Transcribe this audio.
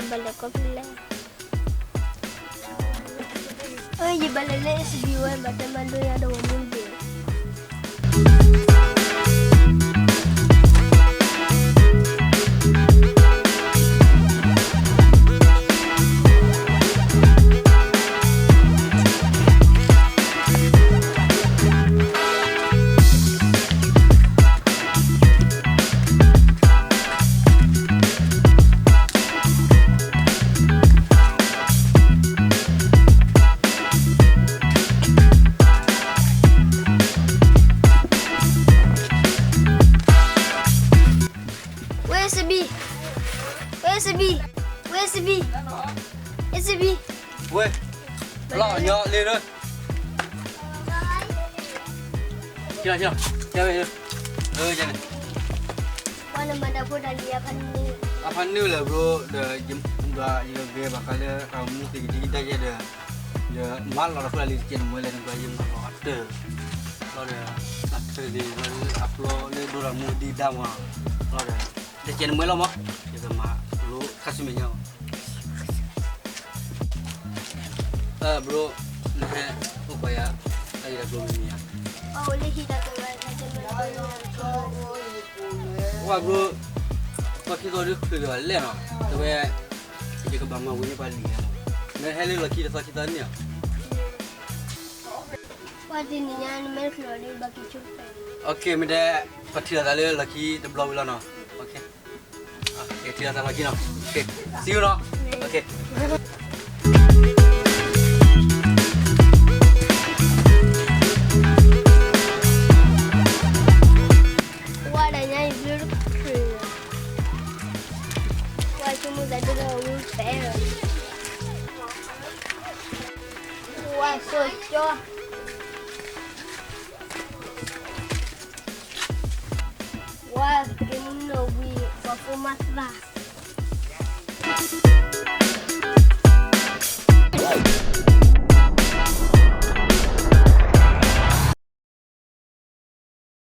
ဘၣ်လဲၤကီၢ်ဖဲလဲၣ်. အၢ ယဘၣ်လဲၤလၢ S B ဝဲ ဘၣ်တဲမၤလိယၤဒီးဝဲမူတဘ့ၣ်. ဝဲ S B, ဝဲ S B, ဝဲ S B, S B, ဝဲ, လီၤညီလ့ၣ်လၢ ကဲဝဲ, အဖါနုာ်လၢ bro ဒီး ယကဂဲၤဘၣ်ဃးလၢအမူသ့ၣ်ကဒံကဒါယဲဒီး, ယမၤလီၤတၢ်ဃုလၢ်လံ တကဲးနမှဲလဲၣ် နကွၢ်ယမၤလီၤအတၢၢ်, လီၤဒီး အတၢၢ်န့ၣ်လၢအဖျီလၢဒိရၤမူဒံကဒါမး, လီၤဒီး တကဲးနမှဲလီၤမး, ယကမၤလိခါဆူမဲာ်ညါ bro, နဟဲအိၣ်ခိးယၤ တၢ်ဂ့ၢ်တၢ်ကျိၤမံၤမံၤဧါ. ဝဲ bro, သီခံသီဒုးချုးဒီးလဲၣ်နီၤ, တဝဲ ယကဘၣ်မၤဝံၤန့ၢ်ပှၤလံာ်ဧါ, နဟဲလၢလီၢ်ခံတသီခံသီန့ၣ်ဧါ. ပှၤတနံၤညါနမ့ၢ်ချုးဒီးဘၣ်က့ၤဆိဖဲ, မ့ၢ်တဲ, ပှၤထံၣ်လိာ်သးလၢလီၢ်ခံတဘျီဝံၤလီၤနီၤ. ထံၣ်လိာ်သးလီၢ်ခံနီၤ, see you နီၤ. ဝဲဒၣ်ညါအံၤဘျုးတချုး, ဝဲဆိကမိၣ်သးဒ်ဒီးဝံဖဲ, ဝဲဆိကၠီ ဝဲက့ၤမုၢ်နံၤဝံၤ ပှၤဖိမၤသး.